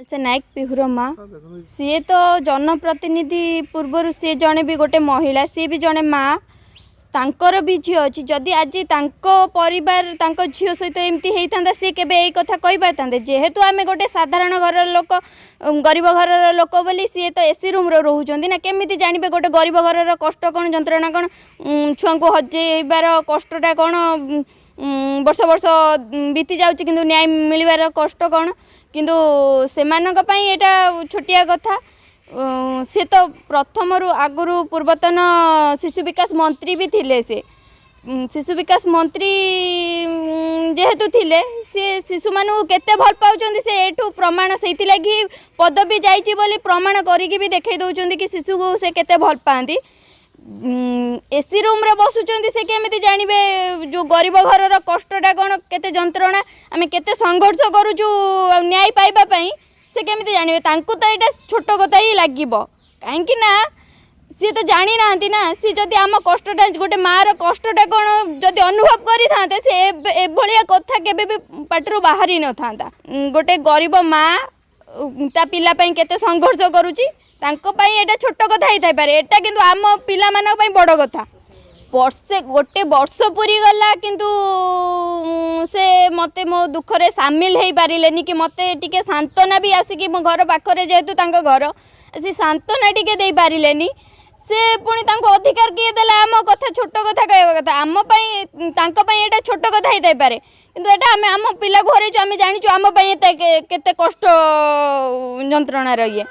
ସେ ନାୟକ ପିହୁର ମା, ସିଏ ତ ଜନପ୍ରତିନିଧି ପୂର୍ବରୁ ସିଏ ଜଣେ ବି ଗୋଟେ ମହିଳା, ସିଏ ବି ଜଣେ ମା, ତାଙ୍କର ବି ଝିଅ ଅଛି। ଯଦି ଆଜି ତାଙ୍କ ପରିବାର, ତାଙ୍କ ଝିଅ ସହିତ ଏମିତି ହେଇଥାନ୍ତା, ସିଏ କେବେ ଏଇ କଥା କହିପାରିଥାନ୍ତେ? ଯେହେତୁ ଆମେ ଗୋଟେ ସାଧାରଣ ଘରର ଲୋକ, ଗରିବ ଘରର ଲୋକ ବୋଲି, ସିଏ ତ ଏସି ରୁମ୍ରେ ରହୁଛନ୍ତି ନା, କେମିତି ଜାଣିବେ ଗୋଟେ ଗରିବ ଘରର କଷ୍ଟ କ'ଣ, ଯନ୍ତ୍ରଣା କ'ଣ, ଛୁଆଙ୍କୁ ହଜେଇବାର କଷ୍ଟଟା କ'ଣ, ବର୍ଷ ବର୍ଷ ବିତି ଯାଉଛି କିନ୍ତୁ ନ୍ୟାୟ ମିଳିବାର କଷ୍ଟ କ'ଣ। କିନ୍ତୁ ସେମାନଙ୍କ ପାଇଁ ଏଇଟା ଛୋଟିଆ କଥା। ସେ ତ ପ୍ରଥମରୁ ଆଗରୁ ପୂର୍ବତନ ଶିଶୁ ବିକାଶ ମନ୍ତ୍ରୀ ବି ଥିଲେ। ସେ ଶିଶୁ ବିକାଶ ମନ୍ତ୍ରୀ ଯେହେତୁ ଥିଲେ, ସିଏ ଶିଶୁମାନଙ୍କୁ କେତେ ଭଲ ପାଉଛନ୍ତି ସେ ଏଠୁ ପ୍ରମାଣ, ସେଇଥିଲାଗି ପଦବୀ ଯାଇଛି ବୋଲି ପ୍ରମାଣ କରିକି ବି ଦେଖାଇ ଦେଉଛନ୍ତି କି ଶିଶୁକୁ ସେ କେତେ ଭଲ ପାଆନ୍ତି। ଏସି ରୁମ୍ରେ ବସୁଛନ୍ତି, ସେ କେମିତି ଜାଣିବେ ଯେଉଁ ଗରିବ ଘରର କଷ୍ଟଟା କ'ଣ, କେତେ ଯନ୍ତ୍ରଣା, ଆମେ କେତେ ସଂଘର୍ଷ କରୁଛୁ ନ୍ୟାୟ ପାଇବା ପାଇଁ, ସେ କେମିତି ଜାଣିବେ? ତାଙ୍କୁ ତ ଏଇଟା ଛୋଟ କଥା ହିଁ ଲାଗିବ, କାହିଁକି ନା ସିଏ ତ ଜାଣିନାହାନ୍ତି ନା। ସିଏ ଯଦି ଆମ କଷ୍ଟଟା, ଗୋଟେ ମାଆର କଷ୍ଟଟା କ'ଣ ଯଦି ଅନୁଭବ କରିଥାନ୍ତେ, ସେ ଏଭଳିଆ କଥା କେବେ ବି ପାଟିରୁ ବାହାରି ନଥାନ୍ତା। ଗୋଟେ ଗରିବ ମା ତା ପିଲା ପାଇଁ କେତେ ସଂଘର୍ଷ କରୁଛି, ତାଙ୍କ ପାଇଁ ଏଇଟା ଛୋଟ କଥା ହେଇଥାଇପାରେ, ଏଇଟା କିନ୍ତୁ ଆମ ପିଲାମାନଙ୍କ ପାଇଁ ବଡ଼ କଥା। ବର୍ଷେ, ଗୋଟେ ବର୍ଷ ପୁରିଗଲା, କିନ୍ତୁ ସେ ମୋତେ ମୋ ଦୁଃଖରେ ସାମିଲ ହେଇପାରିଲେନି କି ମୋତେ ଟିକେ ସାନ୍ତ୍ୱନା ବି ଆସିକି, ମୋ ଘର ପାଖରେ ଯେହେତୁ ତାଙ୍କ ଘର, ସେ ସାନ୍ତ୍ୱନା ଟିକେ ଦେଇପାରିଲେନି। ସେ ପୁଣି ତାଙ୍କୁ ଅଧିକାର କିଏ ଦେଲା ଆମ କଥା ଛୋଟ କଥା କହିବା କଥା? ଆମ ପାଇଁ, ତାଙ୍କ ପାଇଁ ଏଇଟା ଛୋଟ କଥା ହେଇଥାଇପାରେ, କିନ୍ତୁ ଏଇଟା ଆମେ ଆମ ପିଲାକୁ ହରେଇଛୁ, ଆମେ ଜାଣିଛୁ ଆମ ପାଇଁ ଏତେ କେତେ କଷ୍ଟ ଯନ୍ତ୍ରଣାର ଇଏ।